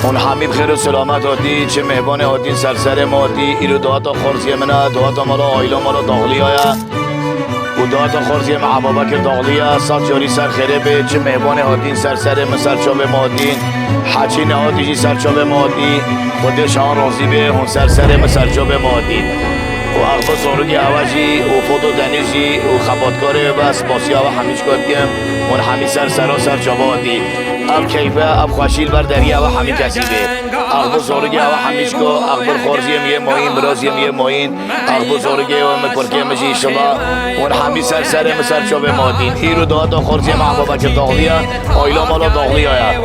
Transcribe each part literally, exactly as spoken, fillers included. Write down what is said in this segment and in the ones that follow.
Hûn hemî bi xêr û selamet hatî, çi mêvanê hatîn ser serê me hatî, îro daweta xwarziyê min e, daweta mala aîla mala Daxliya ye. Û daweta xwarziyê me Ebabekir Daxliya, sed carî ser xêrê bê, çi mêvanê hatîn ser serê min ser çavê me hatîn, heçî nehatî jî ser çavê me hatî, Xwedê şaha razî bê, hûn ser serê min ser çavê me hatîn. Û Axbir Zorigê ewe jî, û Foto Deniz jî, û xebatkarê we, spasiya we hemî çika dikim, hûn hemî ser sera ser çava hatî. Ev keyfe, ev xweşî li ber deriyê ewe hemî kesî bê. Axbir Zorigê ewe hemî çika, Axbir xwarziyê min yê mayîn, biraziyê min yê mayîn, Axbir Zorigê we min kurkê min jî înşallah. Hûn hemî ser serê min ser çavê me hatîn. Îro daweta xwarziyê me Ebabekir Daxliya, aîla mala Daxliya ye.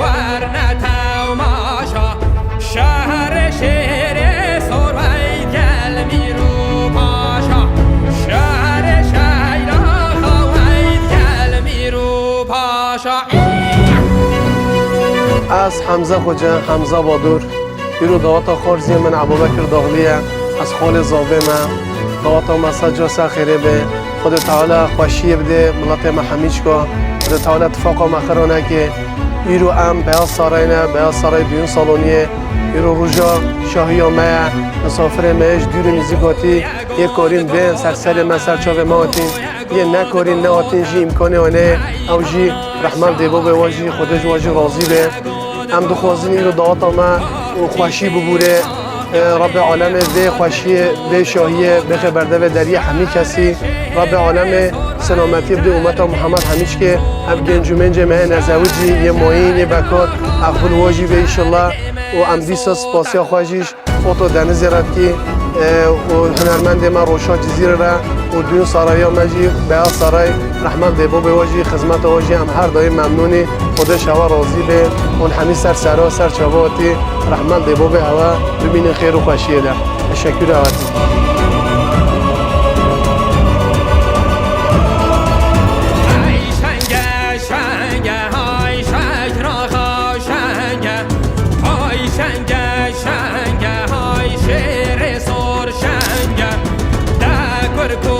Şehrê şêrê sor, hayt gel mîr û paşa. Şehrê şeyra, hayt gel mîr û paşa. Ez Hemze Xoce, Hemze Badur. Îro daweta xwarziyê min Ebubekir Daxlî ye. Ez xalê zavê me. Daweta me sed car ser xêrê be. Xwedê Teala xweşiyê bide miletê me hemî çika. Xwedê Teala tifaqa me xira neke. Îro em Beyaz Saray ne, Beyaz Saray düğün saloniyê. Îro roja şahiya me ye. Misafirê me yê ji dûr û nêzîk hatî yê karîn bên ser serê me, ser çavê me hatîn. Yê nekarîn nehatîn jî îmkanê wan heye. Ew jî rehmet dê bibê wan jî, Xwedê ji wan jî razî be. Em dixwazin îro daweta me û xweşî bibûre. E, Rabbê Alemê vê xweşiyê, vê şahiyê bêxe berdevê deriyê hemî kesî. Rabbê Alemê selametiyê bidê ummeta Muhammed hemî çikê. Ev genc û mencê me heye nezewicî, yê mayîn, yê bekar. Exbil wa jî bê înşallah. Û em dîsa spasiya xwe jî Foto Denizê re dikî, e, û hunermendê me Roşa Cizîrê re û Düğün Sarayê me jî Beyaz Saray, rehmet dê bibê we jî, xizmeta we jî em her daîm memnûn î. Xwedê ji hewe razî be. Hûn hemî ser sera, ser çava hatî, rehmet dê bibê hewe, bimînin xêr û xweşiyê de. Teşekkür hatî. Şenge, şenge, hay şekra xaw şenge. Hay şenge, şenge, hay şêrê sor şenge. De kurk û